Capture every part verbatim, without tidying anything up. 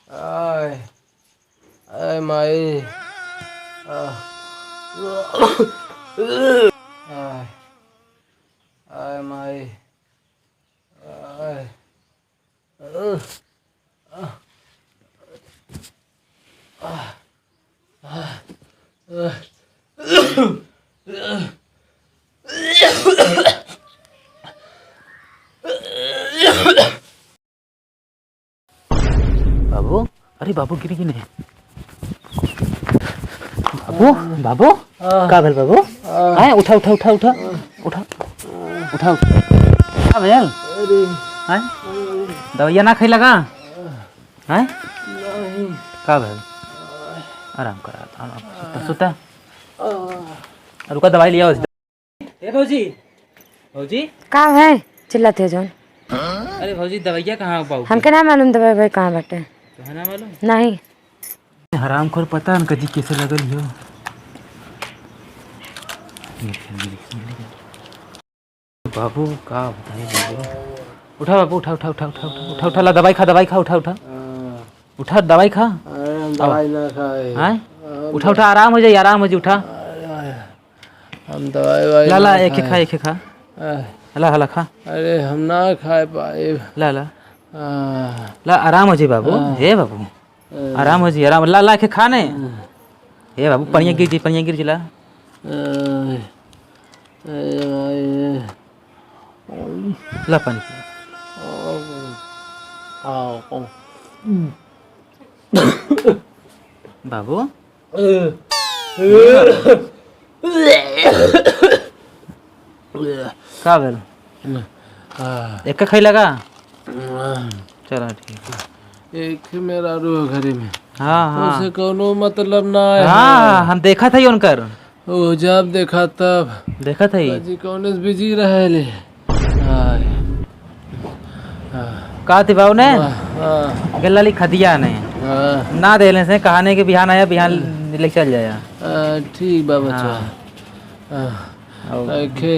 आय, आय माई। आह। आय, आय माई। आय। बाबू, अरे बाबू गिर गए। बाबू, बाबू, आ। का भेल बाबू? आ। आय, उठा, उठा, उठा, उठा, उठा, उठा, उठा। का भेल? अरे। आय? दवाइया ना खइला का? आय? नहीं। का भेल? आराम करा, आराम, सुता, सुता। आ। रुका, दवाई लिया। ए भौजी, भौजी। का है? चिल्लाते हो जौन। अरे भौजी, दवाइया कहाँ बाबू? हमके ना मालूम दवाई भाई कहाँ बाटे। तो है ना मालूम? नहीं। हरामखोर पता न कजी कैसे लगल हो। बाबू का बताई बाबू। उठा बाबू, उठा, उठा, ला दवाई खा, दवाई खा, उठा, उठा। उठा, दवाई खा। अरे, हम दवाई ना खाए। हाँ? हम उठा, उठा, आराम हो जाई, आराम हो जाई, उठा। अरे, हम दवाई वाई ला, ना ला, एक खाए। खा, एक खा। आह। ला, ला, खा। अरे, हम ना खाए पाए। ला, ला। आह। ला, आराम हो जाई बाबू। आह। हे बाबू। आह। आराम हो जाई, आराम। ला, ला, एक खा ने। आह। हे बाबू, पनिया गिर जाई, पनिया गिर जाई, ला। आह। अरे भाई, ला पानी पी। आओ, आओ। बाबू। का भेल? हाँ। एक खइला का? हाँ। चला ठीक। एक मेहरारू है घरे में। हाँ, हाँ। उसे कौनो मतलब ना है। हाँ, हम देखत हई उनकर। ओ, जब देखा तब। देखत हई। जी, कौने से busy रहेले। आय। हाँ। का थी बाबू ने? हाँ, हाँ। गल्ला ली खदिया ने। हाँ। ना देले से कहाने के बिहान आया, बिहान हाँ। लेके चल जाया। हाँ, ठीक बा बच्चा। हाँ। हाँ। और आखे,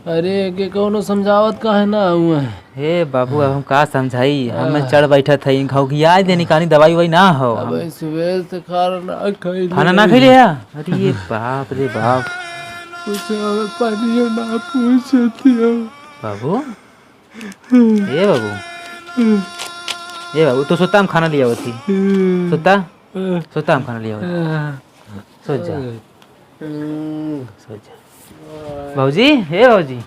अरे, के कौनो समझावत काहे ना हुआ है? हे बाबू, अब हम का समझाई? हमें आह। चढ़ बैठत है, घौघिया देनी, कहानी दवाई ववाई ना हो। अब हम सुबह से खाना ना खइले खाना ना हई। खइले है? अरे ये बाप रे बाप। कुछ हमें पानी ना पूछती हो। बाबू, ए बाबू, ए बाबू, तो सोता हम खाना लिया होती। सोता? सोता हम खाना लिया होती। सो जा। सो जा। भौजी, हे भौजी।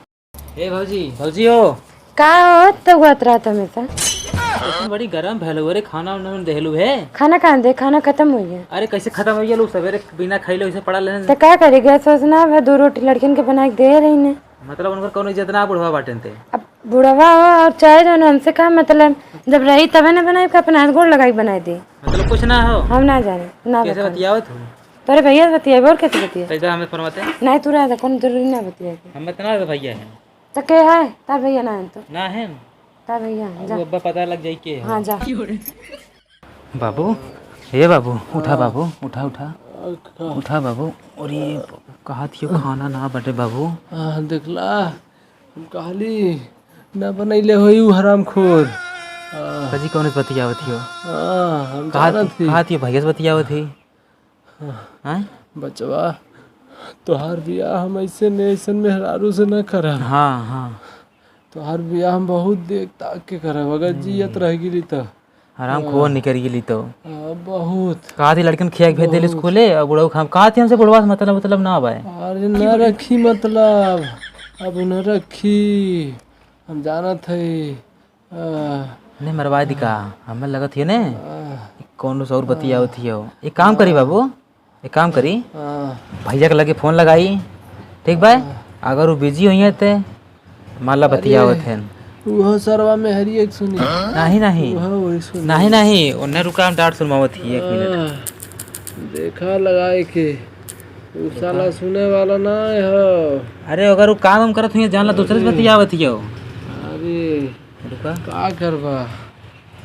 ए भौजी, भौजी हो। का हो, तो हुआ रात हमेशा? अइसन बड़ी गरम भइल हो रे, खाना उना देहलू है? खाना कहाँ दे, खाना खतम होइ गया। अरे कैसे खतम होइ गया, लोग सवेरे बिना खइले वैसे पड़ा लेने। तो का करी, गैस वैस ना भा, दो रोटी लड़किन के बनाइ के दे रही ने। मतलब उनकर कौनो इज्जत ना बुढ़वा बाटेन ते। अब बुढ़वा हो और चाहे जो हमसे का मतलब, जब रही तबे ना बनाई, का अपना हाथ गोड़ लगाई बनाई दी। मतलब कुछ ना हो? हम ना जाने, ना कैसे बताई। बतियावत हो? तोरे भैया से बतियाई, और कैसे बतियाई? तै जा हमें फरमाते। नहीं, तू रह जा, कौनो जरूरी ना बतियाई के। हम इतना तो भैया है। तो के है? तार भैया ना है तो। ना है? तार भैया है, अब जा। अब्बा पता लग जाई के हो। हाँ, जा। बाबू, हे बाबू, उठा हाँ। बाबू, उठा, उठा। आ, का? उठा बाबू। अरे, कहा थियो खाना ना बटे बाबू। हाँ, देखला, हम कहली, ना बनैले होई उ हरामखोर। आ। कजी कौन से बतियावत थियो? हाँ, हम कहा जानत थी, ही। कहा थियो भैया से बतियावत ही। हाँ। हैं? बचवा, तोहार बियाह हम ऐसे ने, ऐसन मेहरारू से ना करब। हाँ, हाँ। तोहार बियाह हम बहुत देख ताक के करब, अगर नहीं। जियत रह गिली त। हरामखोर हाँ। निकल गिली तो। हाँ, बहुत। कहा थी लड़कन खिया के भेज देली बहुत। स्कूले, और बुढ़ऊ खाम कहा थी हमसे बुढ़वा से मतलब, मतलब ना आवे। अरे न रखी मतलब, अब न रखी, हम जानत है। आ, नहीं मरवा दी का, हमें लगत हियो ने, आ, कौनो से और बतियावत हियो। एक काम करी बाबू, एक काम करी, हाँ। भैया के लगे फोन लगाई, ठीक बा? हाँ। अगर वो busy होइहैं ते, मान ला अरे, बतियावत हैं। उहो सरवा में हरी एक सुनी। नहीं, नहीं। उहो वही सुनी। नहीं, नहीं, उन्हें रुका, हम डांट सुनवावत ही, एक मिनट। हाँ, देखा लगाए के, उ रुका। साला सुने वाला ना है हो। अरे, अगर वो काम हम करत हुई, जान ला, दूसरे से अरे। बतियावत ही हो। अरे। रुका। का करबा?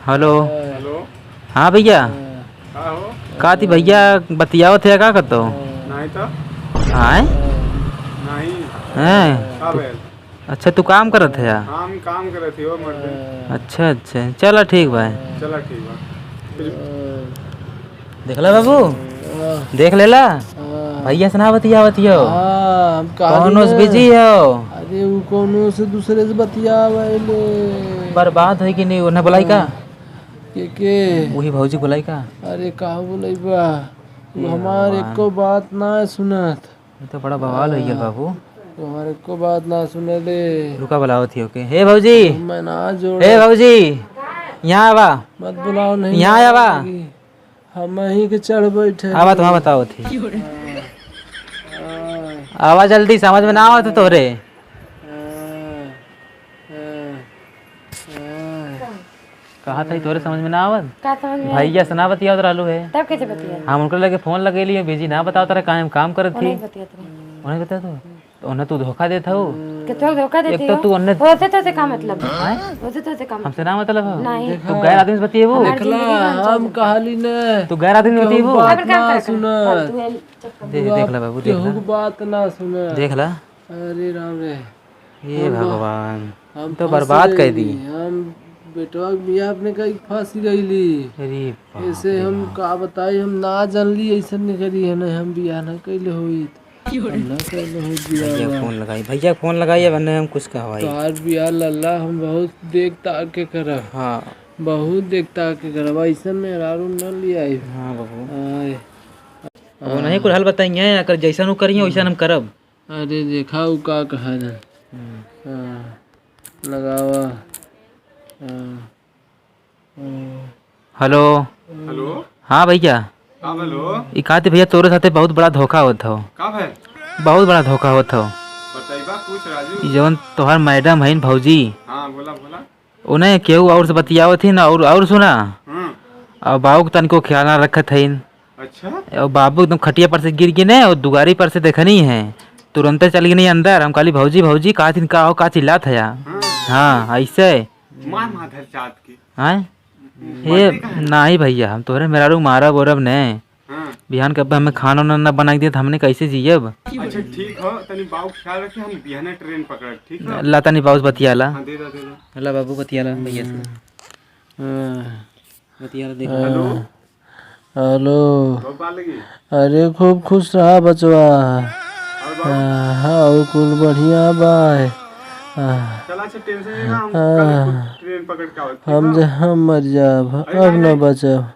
हेलो। हेलो। हाँ भैया। हाँ। का हो? का थी भैया बतियावत है का कतो? नहीं तो। आय? नहीं। हैं? का भेल? अच्छा, तू काम करत है या? हम काम करत ही, ओ मर्दे। अच्छा, अच्छा। चला ठीक भाई। चला ठीक बा। देखला बाबू, हाँ। देख लेला। हाँ। भैया से ना बतियावत हो। हाँ, हम कहा कौनो से ना। बिजी हो? अरे, उ कौनो से दूसरे से बतियावे ले। बर्बाद होई कि नहीं, उन्हें बुलाई का? हाँ। के, के? वही भौजी बुलाई का? अरे, का बुलाई बा? उ हे हमार भगवान। एको बात ना सुनत। ये तो बड़ा बवाल हो गया बाबू। उ हमार एको बात ना सुने ले। रुका, बुलावत ही ओके। हे भौजी। मैं ना जोड़। हे भौजी, यहाँ आवा। मत बुलाओ, नहीं यहाँ आवा। हम वहीं के चढ़ बैठे। आवा तो वहाँ बताओ थी। हाँ। आवा जल्दी, समझ में ना आवत तोरे। हाँ। हाँ। हाँ। कहा था तोरे समझ में ना आवत? का समझ में आवत? भैया से ना बतियावत रहलू है। तब कैसे बतिया? हम उनके लगे फोन लगे लिए, बिजी ना बतावत रहे, काहे हम काम करत थी। उन्हें बतियात रहे। उन्हें बता दो। तो उन्हें तू धोखा देत हो। कितना धोखा देती एक तो हो? तू उन्हें ओसे तो से का मतलब है? हैं? ओसे तो से का मतलब? हमसे ना मतलब हो। नहीं। तू गैर आदमी से बतिएबू। हमारी देखला, जिंदगी में हम चल। कहली ने। तू गैर आदमी से केहू बतिएबू। बात अब का ना कर? सुने। फालतू है, चुप कर। दे, तू देख आप ला बाबू, देख केहू ला। के बात ना सुने। देख ला। अरे राम रे। हे हम बा-, भगवान, हम तो फंस बर्बाद कर गईली। दी। हम बेटवा के बियाह अपने कई फांसी गईली। अरे बाप ऐसे रे हम बाप। का बताई, हम ना जानली ऐसन नहीं करी है, नहीं हम बियाह ना कैले होइत। हम ना कैले होइत बियाह भैया बा। फोन लगाई, भैया फोन लगाई, अब नहीं हम कुछ कहवाई। तोहार बियाह लल्ला हम बहुत देख ताक के करब। हाँ। बहुत देख ताक के करब, ऐसन मेहरारू न ले आई। हाँ बाबू। आए। अब उन्हें कुल हाल बताइए, अगर जैसन उ करिए वैसन हम करब। अरे देखा उ का कहा जाए। हम्म। हाँ, लगावा। हाँ, हाँ। हेलो। हेलो। हाँ भैया। का भलो? ई कहत ही भैया तोरे साथे बहुत बड़ा धोखा होत हो। का भइल? बहुत बड़ा धोखा होत हो। बतइबा कुछ राजू? ई जवन तोहार मैडम हईन भौजी। हाँ, बोला, बोला। उन्हें केहू और से बतियावत ही ना, और, और सुना। हम्म। और बाबू के तनिको ख्याल ना रखत हईन। अच्छा। और बाबू एकदम खटिया पर से गिर गए ने और दुआरी पर से देखनी है, तुरंते चल गई अंदर। हम कहली, "भौजी, भौजी, का थिन, का हो, का चिल्लात है या?" हाँ। हाँ, ऐसे। मार माधर जात की। हाँ? मरते ये काहे? नहीं भैया, हम तोहरे मेहरारू मारब ओरब ने। हाँ। बिहान के अब हमें खाना उना ना बना के दिए तो हमने कैसे जियब? अच्छा, ठीक हो, तनी बाबू ख्याल रखिए, हम बिहाने ट्रेन पकड़ब, ठीक हो? ला तनी बाबू से बतियाला। हाँ, दे दो, दे दो। ला बाबू बतियाला भैया से। हाँ। बतियाला देख। हेलो। हेलो। बाबू, बात लगी? अरे, खूब खुश रहा बचवा। और बाबू? हाँ, हाँ, और कुल बढ़िया बा। हाँ। चला, अच्छा, टेंशन लेना, हम हाँ। कल ट्रेन पकड़ के आवत, ठीक हम है? जे हम मर जाब, अरे, अब नहीं, न नहीं। बचब।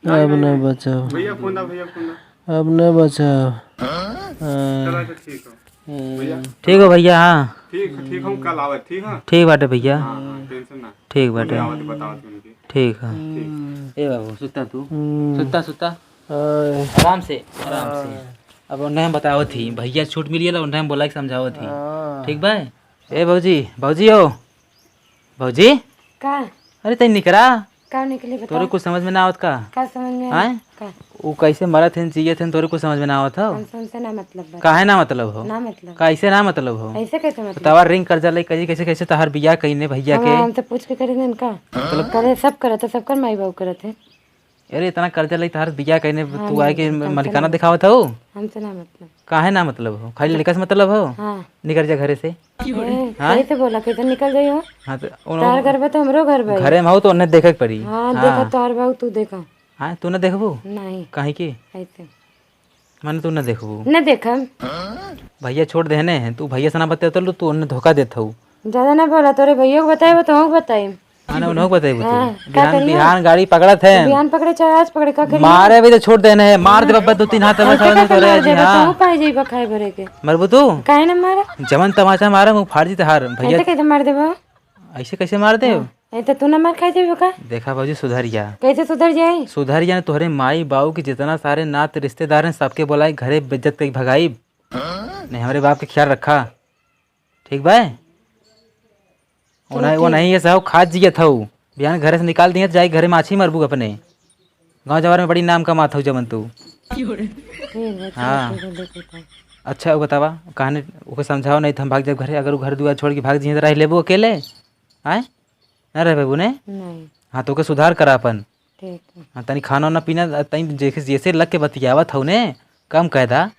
नहीं, अब नहीं, न नहीं। बचब। भैया फोन दा, भैया फोन दा। अब न बचब। हाँ। चला, अच्छा, ठीक हो। हाँ। भैया। ठीक हो भैया, हाँ। ठीक, ठीक, हम कल आवत, ठीक है? ठीक बाटे भैया। हाँ, हाँ, टेंशन ना। ठीक बाटे। हम आवत, बतावत उनके। ठीक है। ठीक। ए बाबू, सुता तू। हम्म। सुता, सुता। आय। आराम से, आराम से। आय। अब उन्हें हम बतावत ही, भैया छूट मिली है, उन्हें हम बोला के समझावत ही। हाँ। ठीक बा? ए भौजी, भौजी हो। भौजी? का? अरे, तई निकरा। का निकली, बताओ? तोरे कुछ समझ में ना आवत का? का समझ में आय? का? उ कैसे मरत हन, जियत हन, तोरे कुछ समझ में ना आवत हो? हमसे, हमसे ना मतलब बा। काहे ना मतलब हो? ना मतलब। कैसे ना मतलब हो? ऐसे कैसे मतलब? बतावा, रिंग कर्जा ले, कैसे, कैसे, कैसे तहार बियाह कइने भैया हम, के? हमसे पूछ के करे देन का? मतलब? करे, सब करत है, सबकर माई बाबू करत है। अरे, इतना कर्जा ले तहार बियाह कइने, हाँ, तू आए के हमसे ना मलिकाना मतलब। दिखावत हो? हमसे ना मतलब। काहे ना मतलब हो? खाली लड़का से मतलब हो? हाँ। निकर जा घरे से। ए, हाँ? कैसे बोला, कैसे निकल जाई हो? हाँ, तो उन-, तोहार घर बा तो हमरो घर बा। घरे में हो तो उन्हें देखे के पड़ी। हाँ, हाँ। देखा तोहार बाबू, तू देखा। हाँ, तू ना देखबू? नहीं। काहे के? ऐसे। माने तू ना देखबू? ना देखम। भैया छोड़ देने हैं, तू भैया से ना बतियात रहलू, तू उन्हें धोखा देत हऊ। ज्यादा ना बोला, तोरे भैया को बताए, तो हमको बताई। हाँ, ना, उन्हों को बताई, बताई। हाँ, का बिहान, करियो? बिहान गाड़ी पकड़त है। बिहान पकड़े चाहे आज पकड़े, का करियो? मारे भी तो छोड़ देने हैं, मार दे बब्बा दो तीन हाथ में, ऐसे समझ में कैसे तोरे मार जी, देबा? हाँ। तू पाए जी बखाए भरे के। मरबू तू? काहे ना मारा? जवन तमाचा मारा, मुँह फाड़ दी तहार, भैया। ऐसे कैसे मार देबा? ऐसे कैसे मार दे? हाँ, ऐसे तू ना मार खाई देबे का? देखा भौजी, सुधर जा। कैसे सुधर जाई? सुधर जा, तोहरे माई बाऊ के जितना सारे नात रिश्तेदार हैं, सबके बोलाई घरे बेइज्जत करके भगाई। नहीं, हमरे बाप के ख्याल रखा। ठीक बा? चलो, ओना-, ठीक। ओनाही ये सब खात जियत हऊ। बिहान घरे से निकाल दिए तो जाई घरे माछी मरबू अपने। गाँव जवार में बड़ी नाम कमात हऊ जवन तू। ठीक बा, चलो, हाँ। ठीक बा, देखो तो। अच्छा, वो बतावा, कहानी ओके समझाओ, नहीं तो हम भाग जाब घरे। अगर वो घर दुआर छोड़ के भाग जिए तो रह लेबू अकेले? आय? ना रह पेबू ने? नहीं। हाँ, तो ओके सुधार करा अपन। ठीक है। हाँ, तनी खाना वाना पीना, तनी जैसे, जैसे लग के बतियावत हऊ ने, कम कह दा।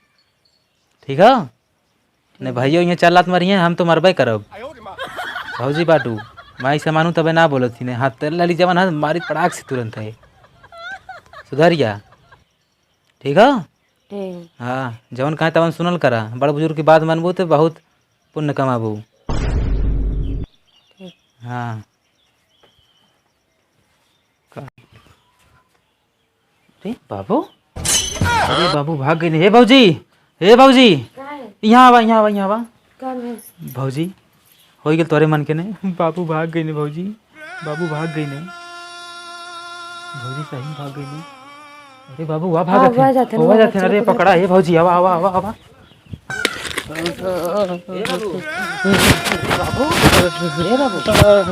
ठीक है? ने भैया, यहाँ चार लात मारिए, हम तो मरबे करब। भौजी बाटू, माई से मानू तबे ना बोलत थी ने। हाँ, तेल लाली जवन है, मारी पड़ाक से तुरंत है। सुधर जा। ठीक है? ठीक। हाँ, जवन कहे तवन सुनल करा। बड़ बुजुर्ग की बात मानबू तो बहुत पुण्य कमाबू। ठीक। हाँ। का? अरे बाबू, अरे बाबू भाग गई नहीं। हे भौजी, हे भौजी, का है? यहाँ आवा, यहाँ आवा, यहाँ आवा। का है? भौजी, हो गइल तोरे मन के नहीं। बाबू भाग गई नहीं भौजी, बाबू भाग गई नहीं। भौजी सही में भाग गई नहीं। अरे बाबू, वाह भाग हाँ, जाते, वाह जाते, वाह वाह जाते। जाते। अरे पकड़ा, हे भौजी, आवा, आवा, आवा, आवा। ए बाबू, बाबू, ए बाबू, ए भौजी, आवा, आवा, आवा।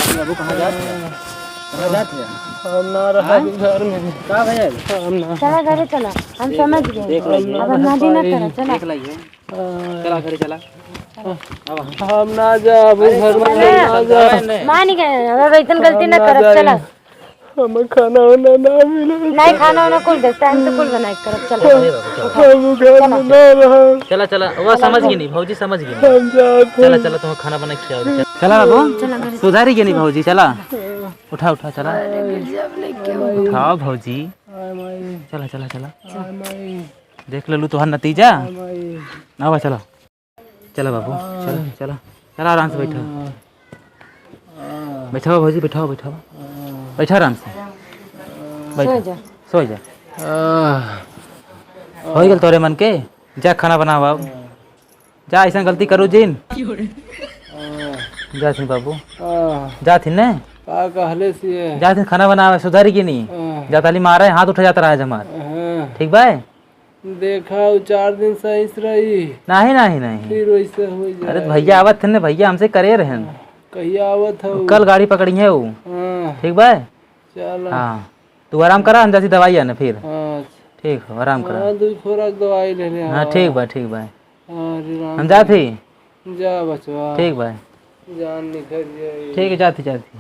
बाबू, कहाँ जात है? कहाँ जात है? हम ना रहा आँय? अभी घर में। का भइल? हम ना। चला घरे चला, हम देख, समझ गए। देख लाइए। अब हम ना जी ना करा, चला। देख लाइए। चला घरे चला। अब हम ना जाब, अरे, घर में चला। ना जाब। मान गए, अब ऐसन गलती हम ना ना करब, जाए। चला। हमें खाना वाना ना मिले। नहीं, खाना वाना कुल दे, टाइम से कुल बनाए के करब, चला। अरे बाबू, चला। हम घर में ना रहा। चला, चला, वो समझ गई नहीं, भौजी समझ गई नहीं। हम जात चला, हैं। चला, तुम्हें खाना बना के खिलाओ। चला बाबू, चला घरे। सुधारी गई नहीं भौजी, चला। उठा, उठा, चला। अरे गिर जाब लेके। उठाओ भौजी। हाय माई। चला, चला, चला। हाय माई। देख लेलू तोहार नतीजा। हाय माई। आवा, चला। चला बाबू, चला, चला। चला, आराम से बैठा। बैठा भौजी, बैठा, बैठा। बैठा आराम से। बैठा। सो जा। सो जा। हो गइल तोरे मन के? जा खाना बनावा अब। जा, ऐसन गलती करू जिन। जात ही बाबू। जात ही ने? का कहले से? जात ही खाना बनावे, सुधरी कि नहीं? जा ताली मारे, हाथ उठा जात रहा है हमार। ठीक बा? देखा, उ चार दिन सही से रही। नहीं, नहीं, नहीं। फिर वैसे हो जाए। अरे तो भैया आवत थे ने, भैया हमसे करे रहन। कहिया आवत हो? कल गाड़ी पकड़ी है वो। हाँ। ठीक बा? चलो। हाँ, तू आराम करा, हम जाती दवाई आने फिर। हाँ। ठीक हो, आराम करा। हाँ, दो खोराक दवाई ले ले। हाँ, हाँ। ठीक बा, ठीक बा। हाँ, अरे राम हम जात ही। जा बचवा। ठीक बा। जान निकल जाए। ठीक है, जात ही, जात ही।